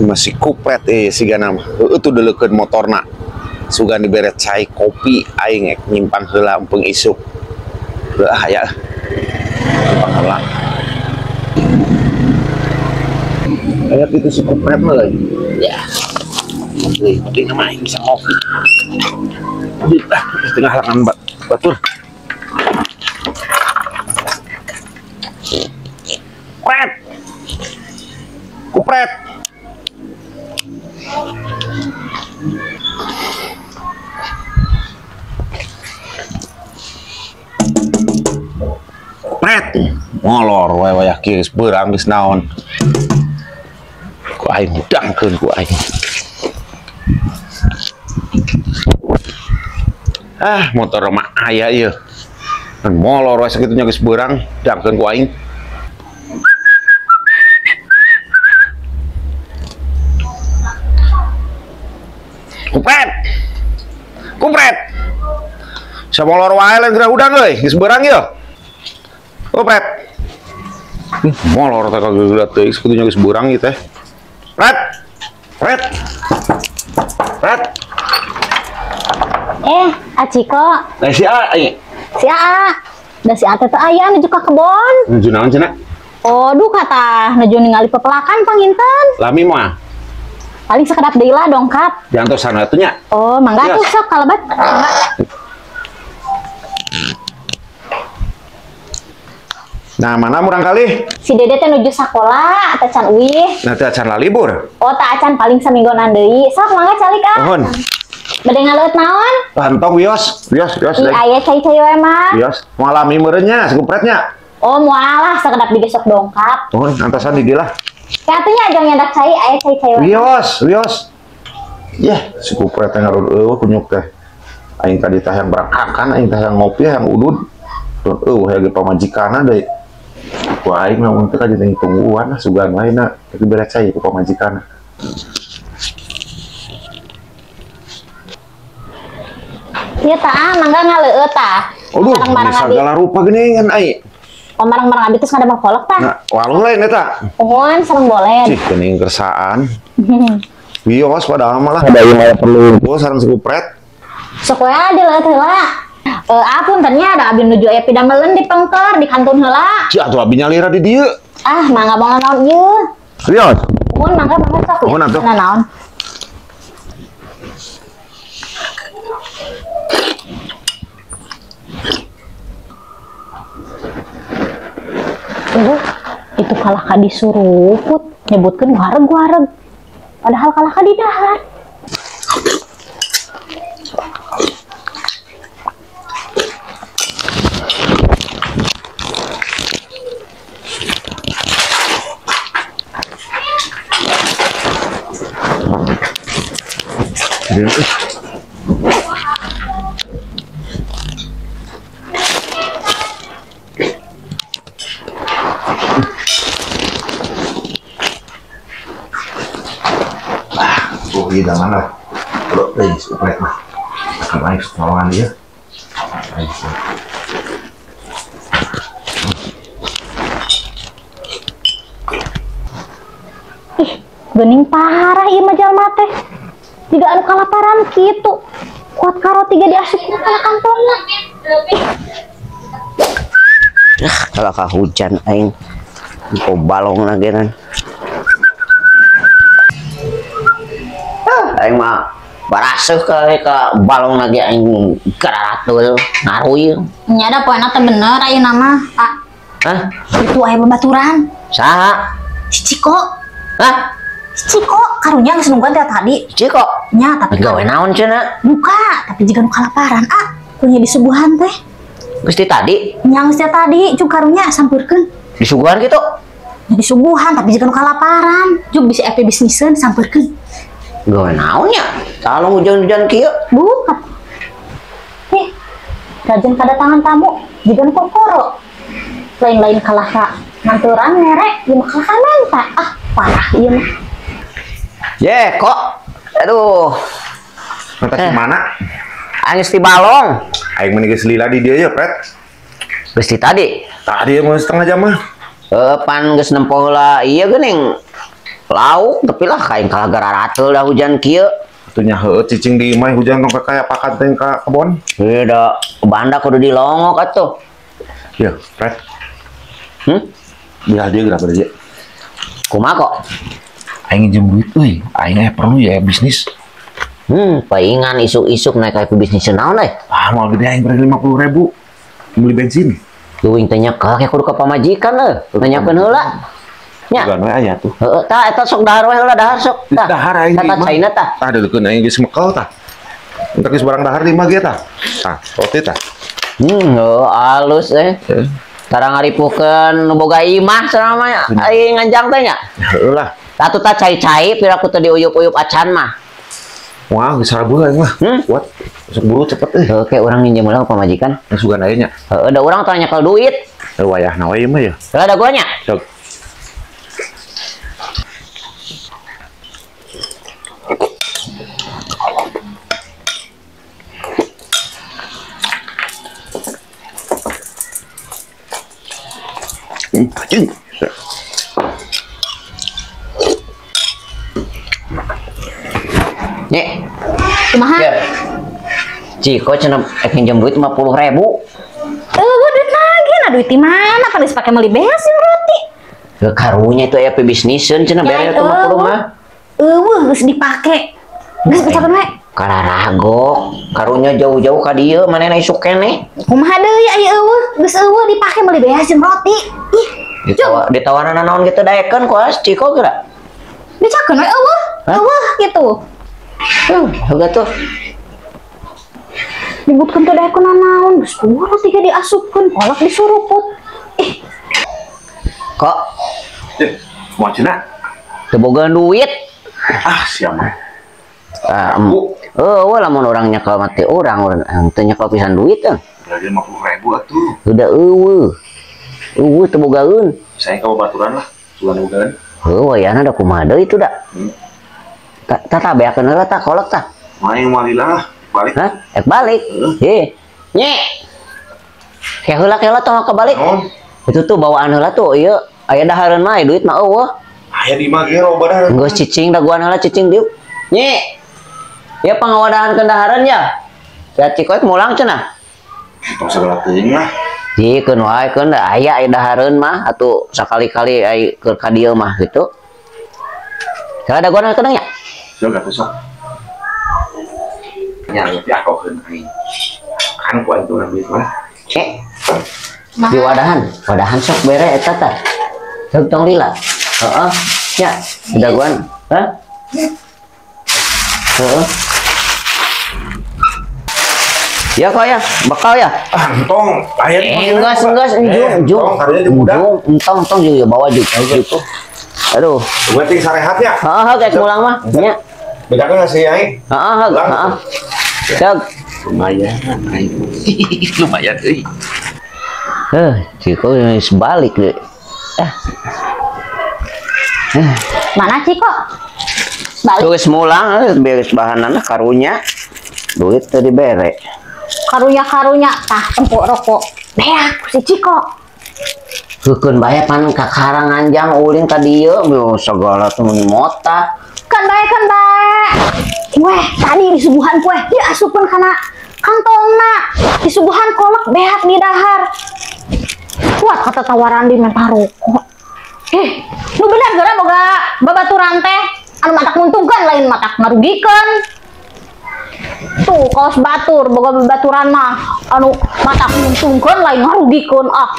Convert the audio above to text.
Masih kupret sigana mah. Heueuh tuh deuleukeun motorna. Sugan dibere cai kopi aing ek nyimpang heula empeng isuk. Heuh aya. Nyimpang heula. Aya kitu si kupret mah euy. Ya. Euy, penting mah aing bisa ngopi. Ah, setengah halangan batur. Kupret. Kupret. Kupret. Molor wae wayah kieu geus beurang geus naon. Ku aing hudangkeun ku aing. Ah, motor mah aya ieu. Molor wae sakitunya geus beurang, hudangkeun ku aing. Kupret. Kupret. Samolor wae lain geura hudang euy, geus beurang ieu. Kupret. Molor teh kageula teuing sakitu geus beurang ieu teh. Pret. Pret. Pret. Aciko. Lah si A ieu. Si A. Da si A teh teu aya nuju ka kebon. Nuju naon cenah? Oh, duka tah, nuju ningali pepelakan panginten. Lami mah. Paling sekedap deui lah dongkap. Jantosan atuh nya. Oh, mangga atuh sok kalebat. Mangga. Nah, mana murang kali? Si Dede teh nuju sakola, teh can uih. Nah, teh acan lalibur. Oh, teh acan paling saminggonan deui. Sok mangga calik ah. Nuhun. Bade ngaleut naon? Lantong wios, wios, wios. Ih, aya cai-cai we mah. Wios, moal lami meureun nya, sakupret nya. Oh, moal lah sakedap digesok dongkap. Nuhun, antosan di dieu lah. Ka atuh nya ajang nyandak cai, aya cai-cai we. Wios, wios. Yah, si kupret teh ngarud eueuh kunyuk teh. Aing tadi teh yang berangkakan, aing teh yang ngopi, yang udud. Eueuh hayang ge pamajikanna deui. Ku aing mah mun teh ka jeung tungguan lah sugan wae na, tapi bere cai ku pamajikanna. Ieu tah ah, mangga ngaleueut tah. Aduh, segala rupa geuningan ai. Oh, marang-marang abi terus ngadamel kolak tah. Nah, waluh lain eta. Uhun, sareng bolen. Cih, geuning kersaan. Wios padahal malah ada yang aya perlu ngumpul sareng si kupret. Sok we dileueut heula. Apunten nya ada abi nuju aya pidameleun di pengker di kantun heula. Cih, atuh abi nyalira di dieu. Ah, mangga moal naon ieu. Wios. Uhun, mangga mangga sok. Uhun atuh. Nah, naon. Aduh, itu kalah ka disuruput, nyebutkeun wareg-wareg. Padahal kalah ka didahar. Iya, jangan lah. Kalau dari supret mah, akan naik sekolongan dia. Ih, geuning parah ieu mah jalma teh. Jiga anu kalaparan kitu. Kuat karo tiga diasupkeun kana kantongna. Ah, kalau ka hujan aing kok balong lagi. Aing mah baraseuh ke balong lagi aing gararatul ngaruy. Nya da poena teh bener ayeuna mah, Pak. Hah? Itu aya babaturan. Saha? Si Ciko. Hah? Si Ciko karunya geus nungguan teh tadi. Ciko? Nya tapi gawe naon cenah? Buka, tapi jiga nu kalaparan, ah. Kunya disuguhan teh. Geus ti tadi? Nya geus ti tadi, cuk karunya sampeurkeun. Disuguhan kitu? Nya disuguhan tapi jiga nu kalaparan. Juk bisi epe bisniseun sampeurkeun. Gawe naonnya? Kalau hujan-hujan kieu. Buka. Nih, rajin kedatangan tamu, jiga nu kokoro. Lain-lain kalah ka nganturan merek, ieu mah kalah ka menta. Ah, parah ieu mah. Ye, kok. Aduh. Mata mana? Aing geus di balong. Aing mah geus lila di dieu ya, Pret. Geus di tadi. Tadi mau setengah jam mah. Pan geus nempo heula ieu geuning. Lauk tapi lah kain kalah gararateul da hujan kieu. Atuh nya heueuh cicing di imah hujan tong kaya pakat teh ka kebon. Heuh da banda kudu dilongok atuh. Ya, Fred. Hmm? Bilah dia geura dia. Kumaha kok? Aing nginjem duit euy, aing aya perlu ya bisnis. Paingan isuk-isuk naik ka bisnis naon euy. Ah, moal gede aing beri 50.000 beli bensin. Leuwih teh nyekel ke kudu ka pamajikan euy. Nanyakeun heula. Nya. Bukan we aya tuh. Heeh, tah eta sok dahar we heula dahar sok. Tah. Dahar aing Tah di imah. caina tah. Tah deukeun aing geus mekel tah. Entar geus barang dahar di imah ge tah. Tah, roti tah. Heuh, alus eh. Tara ngaripuhkeun nu boga imah selama aing nganjang teh nya. Heueuh lah. Atuh tah cai-cai piraku teu diuyup-uyup acan mah. Wah, geus rabu aing mah. Hmm? Kuat. Sok buru cepet euy. Heuh, ke urang nginjem heula ka pamajikan. Sugan aya nya. Heuh, da urang tah nyekel duit. Heuh wayahna we ieu mah ya. Heula da gua nya. Sok. Anjing. Nye, Kumaha? ya. Ciko cenah ek nginjem duit 50.000. Eueuh duit lagi, nah duit di mana? Kan geus pake meuli bensin roti. Ke karunya itu aya pebisniseun cenah bere tuh 50 mah. Eueuh geus dipake. Geus ucapan we. Kararagok, karunya jauh-jauh ka dieu manehna isuk keneh. Kumaha deui aya eueuh, geus eueuh dipake meuli bensin roti. Ih, Ditawaran naon gitu daekeun ku as Ciko geura. Dicakeun we eueuh, Hah? eueuh gitu. Heuga tuh. Nyebutkeun teh daekeun naon, geus kumaha roti ge diasupkeun, kolak disuruput. Ih, Kok Mau cenah? teu boga duit. Ah, siapa? Ah, eueuh lamun urang nyekel mati urang teu nyekel pisan duit eh. Berarti 50.000 atuh. Udah eueuh. Eueuh teu bogaeun. Saya ka babaturan lah, sugan bogaan. Heuh wayahna da kumaha deui itu da. Hmm. Tah tah beakeun heula tah kolak tah. Main moal lah, balik. Hah? Ek balik. Heeh. Heh. Nye. Ke heula ke heula tong kebalik. Naon? Itu tuh bawaan heula tuh ieu aya dahareun mah duit mah eueuh. Aya di imah ge loba dahareun. Geus cicing daguan heula cicing diuk. Nye. Ya pangawadahan kendaharan ya. Ya Ciko ek mulang cenah. Tong segala teuing lah. Ji keun wae keun da aya aya dahareun mah atuh sakali-kali ai keur ka dieu mah gitu. Salah daguan heula nya. Sok atuh sok. Nya roti akokeun aing. Kan ku aing urang duit mah. Eh. Di wadahan, wadahan sok bere eta tah. Sok tong lila. Heeh. Nya, daguan. Hah? Heeh. Ya kok ya, bakal ya. Ah, entong aya di imah. Enggak, enggak, enjung, enjung. Entong karunya di budak. Enjung, entong, entong juga bawa juga. Gitu. Aduh. Gua ting sarehat ya. Heeh, kayak mulang mah. Nya. Bedakeun ngasih aing. Heeh, heeh. Cek. Lumayan aing. Lumayan euy. Ciko geus balik deh. Ah, mana Ciko? Balik geus mulang, beres bahanana karunya. Duit teu dibere. Karunya-karunya tah tempuk rokok. Beak si Ciko. Kekeun bae pan ka karang nganjang ulin ka dieu, segala tuh meuni mota. Kan bae kan bae. Weh, tadi disuguhan kue diasupkeun kana kantongna. Disuguhan kolak beak di dahar. Kuat kata tawaran di minta rokok. Eh, nu bener geura boga babaturan teh anu matak nguntungkeun lain matak ngarugikeun. Tuh, kaos batur boga babaturan mah anu matak nguntungkeun lain ngarugikeun ah.